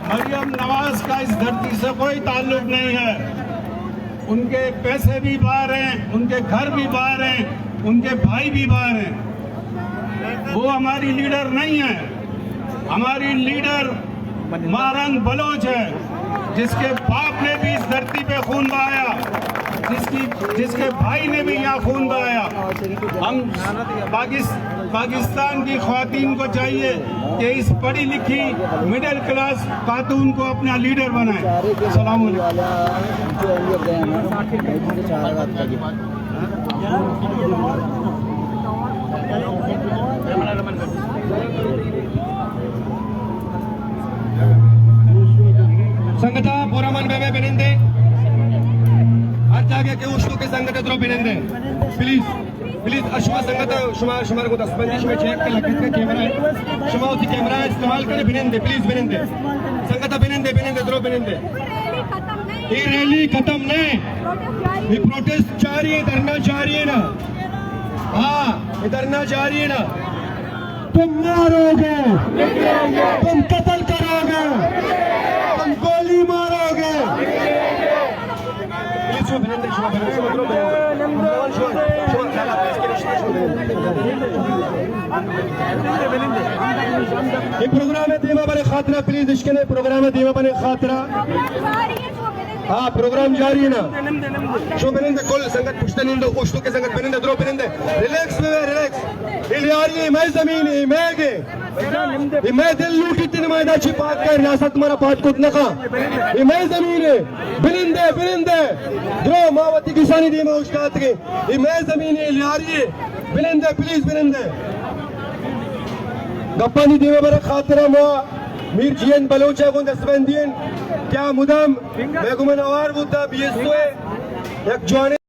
مریم نواز کا اس دھرتی سے کوئی تعلق نہیں ہے۔ ان کے پیسے بھی باہر ہیں، ان کے گھر بھی باہر ہیں، ان کے بھائی بھی باہر ہیں۔ وہ ہماری لیڈر نہیں ہے۔ ہماری لیڈر ماہ رنگ بلوچ ہے، جس کے باپ نے بھی اس دھرتی پہ خون بہایا، جس کی، جس کے بھائی نے بھی یہاں خون بہایا۔ ہم پاکس-، پاکستان کی خواتین کو چاہیے کہ اس پڑھی لکھی مڈل کلاس خاتون کو اپنا لیڈر بنائیں۔ السلام علیکم۔ سنگتا پورا من بے بے بنندے، ہر جاگہ کہ اوشتو کے سنگت درو بنندے، پلیز، پلیز، اشما سنگتا، شما، شما کو دستبندی، شما چیک کر لگت کا کیمرہ ہے، شما اسی کیمرہ استعمال کرے، بنندے، پلیز بنندے، سنگتا بنندے، بنندے، درو بنندے۔ یہ ریلی ختم نہیں، یہ پروٹیسٹ جاری ہے، دھرنا جاری ہے نا۔ ہاں، یہ دھرنا جاری ہے نا۔ تم مارو گے، تم قتل کرو گے، تم گولی مارو گے۔ پلیز، شما بنندے، شما بنندے، شما بنندے۔ یہ پروگرام دیما برے خاطرہ، پلیز، اشکنے پروگرام دیما برے خاطرہ۔ ہاں، پروگرام جاری ہے نا۔ شو بنندے، کل سنگت پشت نندو، اوشتو کے سنگت بنندے، درو بنندے۔ ریلیکس بے، ریلیکس۔ یہ لیاری، یہ مئے زمین ہے، یہ مئے گے۔ یہ مئے دل لوٹی تین مئے دا چی پاک کر، ریاست مارا پاک کت نکا۔ یہ مئے زمین ہے۔ بنندے، بنندے۔ درو ما وتی کسانی دیما اوشتاتگے۔ یہ مئے زمین ہے، یہ لیاری ہے۔ بنندے، پلیز بنندے۔ گپانی دیما برے خاطرہ ما میر جی این بلوچ ء گوں دستبندی انت کہ آ مدام مئے گوما ہوار بوتا، بی ایس او ء یک جوانیں